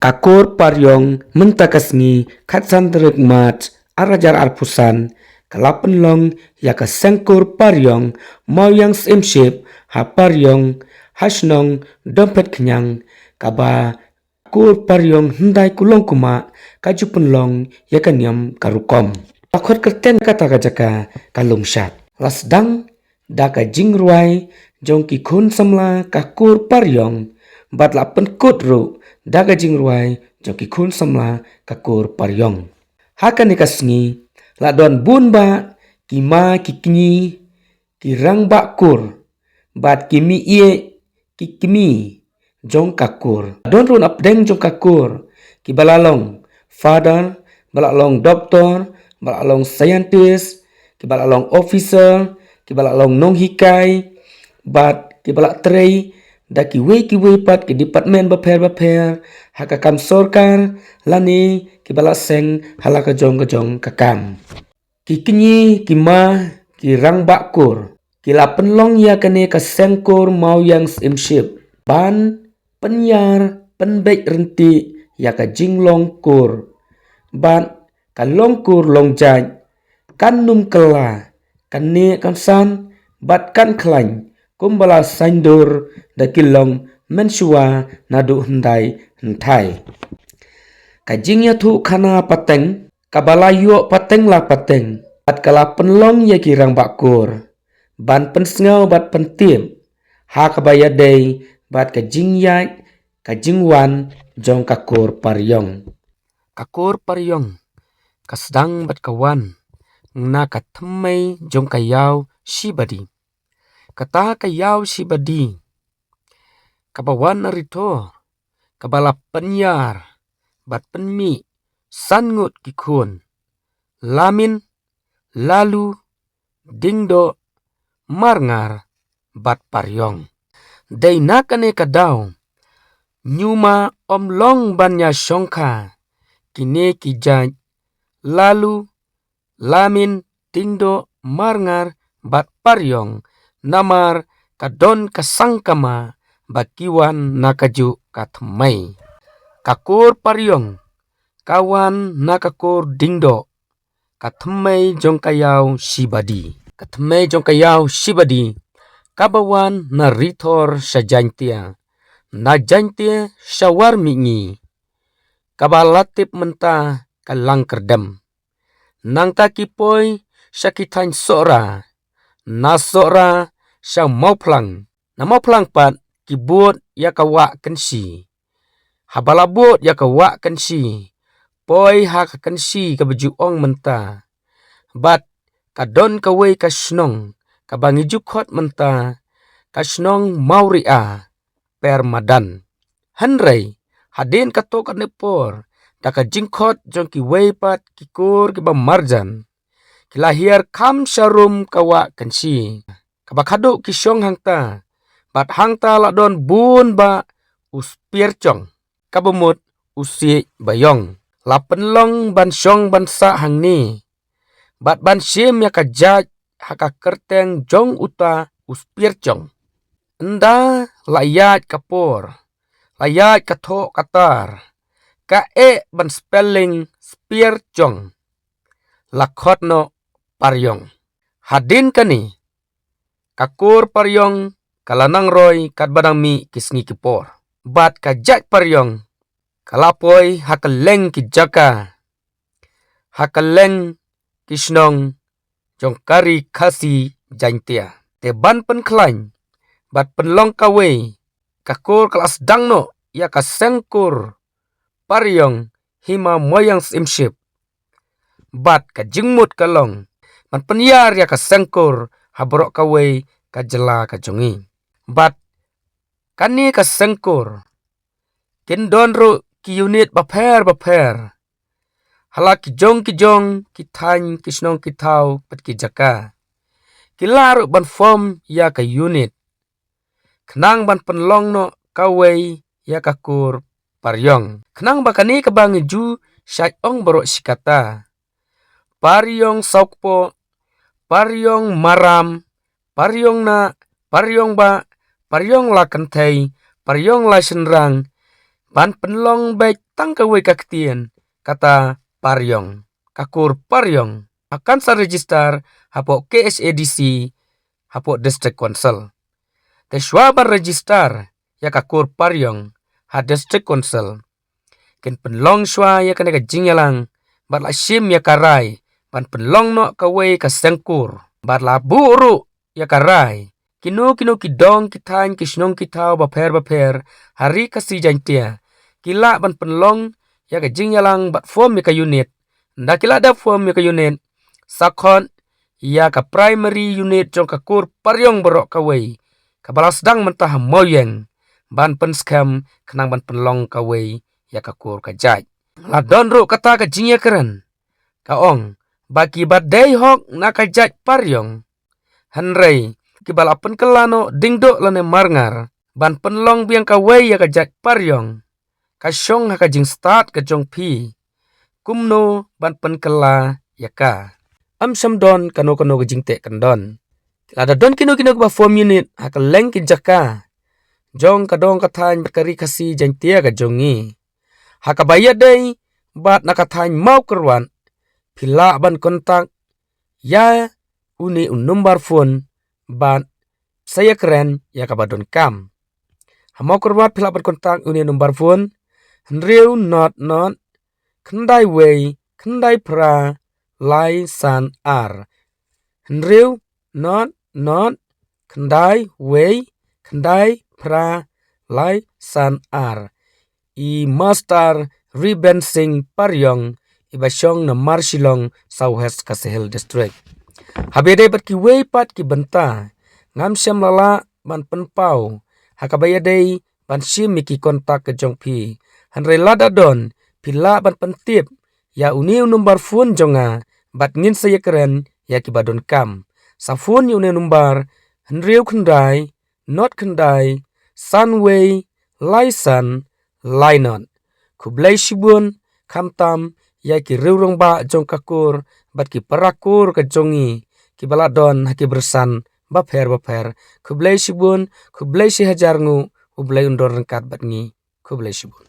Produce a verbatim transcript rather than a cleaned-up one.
Ka kur Pariong mynta ka sngi khatsan tarik March ar hajar arphew san ka la pynlong ïa ka seng kur Pariong Mawiang Syiemship ha Pariong ha shnong Domphet Khñiang, kaba kur Pariong hyndai kulong kumah ka ju pynlong ïa ka niam ka rukom. La khot kyrteng kata ka jaka ka Lungshat. La sdang da ka jingrwai jong ki khun samla ka kur Pariong, bad la pynkut ruh da ka jingrwai jong ki khun samla ka kur Pariong. Ha kane ka sngi la don bun bah ki ma ki kñi, ki rangbah kur, bad ki mei ïeit, ki kmie jong ka kur. Don ruh napdeng jong ka kur kiba la long father, ba la long doctor, ba la long scientist, kiba la long officer, kiba la long nonghikai, bad kiba la trei da kiwei kiwei pat ki department bapher bapher ha ka kam sorkar, lane kiba la seng ha la ka jong ka jong ka kam. Ki kñi, ki ma, ki rangbah kur, ki la pynlong ïa kane ka seng kur Mawiang Syiemship ban pynïar, pynbeit ryntih ïa ka jinglong kur. Bad ka long kur long jait, kan nym kylla, kan neh kan san, bad kan khlaiñ, kumba la saiñdur da ki long mynshuwa naduh hyndai hynthai. Ka jingïathuh khana pateng, kaba la ïoh pateng la pateng, bad ka la pynlong ïa ki rangbah kur ban pynsngew bad pyntip ha kaba ïadei bad ka jingïaid, ka jingwan jong ka kur Pariong. Ka kur Pariong ka sdang bad ka wan na ka thymmei jong ka ïaw Shibadi. Kata ka ïaw Shibadi kaba wan na Rithor, kaba la pynïar bad pynmih san ngut ki khun: Lamin, Lalu, Dingdoh, Marngar bad Pariong. Dei na kane ka daw, ñiuma ym long ban ïa shongkha kine ki jait Lalu, Lamin, Dingdoh, Marngar bad Pariong, namar ka don ka sangkama ba ki wan na kajuh ka thymmei. Ka kur Pariong ka wan na ka kur Dingdoh, ka thymmei jong ka ïaw Shibadi. Ka thymmei jong ka ïaw Shibadi kaba wan na Rithor sha Jaintia, na Jaintia sha Warmihngi, kaba la tip mynta ka Langkyrdem. Nangta ki poi sha ki thaiñ Sohra, na Sohra sha Mawphlang, na Mawphlang pat ki bud ïa ka Wah Kynshi. Haba la bud ïa ka Wah Kynshi, poi ha ka Kynshi kaba ju ong mynta. Bad ka don kawei ka shnong kaba ngi ju khot mynta ka shnong Mawria Permadan. Hynrei hadien katto katne por, da ka jingkhot jong kiwei pat ki kur kiba marjan, ki la hiar kham sharum ka Wah Kynshi, kaba khadduh ki shong hangta. Bad hangta la don bun bah u Spier Chong, kaba mut u Siej Baïong. La pynlong ban shong ban sah hangne bad ban shim ïa ka jait ha ka kyrteng jong uta u Spier Chong. Ynda la ïaid ka por, la ïaid ka thoh ka tar, ka eh ban spelling Spier Chong, la khot noh Pariong. Hadien kane, ka kur Pariong ka la nang roi katba dang mih ki sngi ki por. Bad ka jait Pariong ka la poi ha kylleng ki jaka, ha kylleng ki shnong jong ka Ri Khasi Jaintia. Te ban pynkhlaiñ bad pynlong kawei, ka kur ka la sdang noh ïa ka seng kur Pariong Hima Moyang Syiemship. Bad ka jingmut ka long ban pynïar ïa ka seng kur ha baroh kawei ka jylla ka jong ngi. Bad kane ka seng kur kin don ruh ki unit bapher bapher ha la ki jong ki jong ki thaiñ, ki shnong, ki thaw bad ki jaka. Ki lah ruh ban form ïa ka unit khnang ban pynlong noh kawei ïa ka kur Pariong, khnang ba kane kaba ngi ju shait ong baroh shi katta: Pariong Sawkpoh, Pariong Maram, Pariong Nah, Pariong Bah, Pariong La Kynthei, Pariong La Shynrang, ban pynlong beit tang kawei ka ktien, kata Pariong. Ka kur Pariong, a kan sa register hapoh K H A D C, hapoh District Council. Te shuwa ban register ïa ka kur Pariong ha District Council, kin pynlong shuwa ïa kane ka jingïalang bad la shim ïa ka rai ban pynlong noh kawei ka seng kur bad la buh ruh ïa ka rai. Kino kino ki dong ki thaiñ ki shnong ki thaw bapher bapher ha Ri Khasi Jaiñtia ki lah ban pynlong ïa ka jingïalang bad form ïa ka unit. Nda ki lah da form ïa ka unit, sa khot ïa ka primary unit jong ka kur Pariong baroh kawei kaba la sdang mynta ha Mawïeng ban pynskhem khnang ban pynlong kawei ïa ka kur ka jait. La don ruh kata ka jingïakren, ka ong ba ki ba dei hok na ka jait Pariong, hynrei ki ba la pynkylla noh Diengdoh lane Marngar ban pynlong biang kawei ïa ka jait Pariong, ka shong ha ka jingstad ka jong phi kumno ban pynkylla ïa ka. Ym shym don kano kano ka jingteh kyndon. Lada don kino kino kiba form unit ha kylleng ki jaka jong ka dong ka thaiñ bad ka Ri Khasi Jaiñtia ka jong ngi, ha kaba ïadei bad na ka thaiñ Mawkyrwat, phi lah ban contact ïa une u number phone bad sa ïakren ïa kaba donkam. Ha Mawkyrwat phi lah ban contact une u number phone, hynriew not not khyndai wei khyndai phra lai san ar. Hynriew not not khyndai wei khyndai phra lai san ar. I Master Riben Singh Pariong, i ba shong na Marshillong, South West Khasi Hills District. Haba ïadei bad kiwei pat ki bynta, ngam shym la lah ban pynpaw ha kaba ïadei ban shim ïa ki contact ka jong phi. Hynrei lada don, phi lah ban pyntip ïa une u number phone jong nga bad ngin sa ïakren ïa kiba donkam. Sa phone ïa une u number, hynriew khyndai not khyndai san wei lai san lai not. Khublei shibun, khamtam ïa ki riew rangbah jong ka kur bad ki para kur ka jong ngi kiba la don ha ki bynsan bapher bapher. Khublei shibun, khublei shihajar nguh, U Blei un don ryngkat bad ngi. Khublei shibun.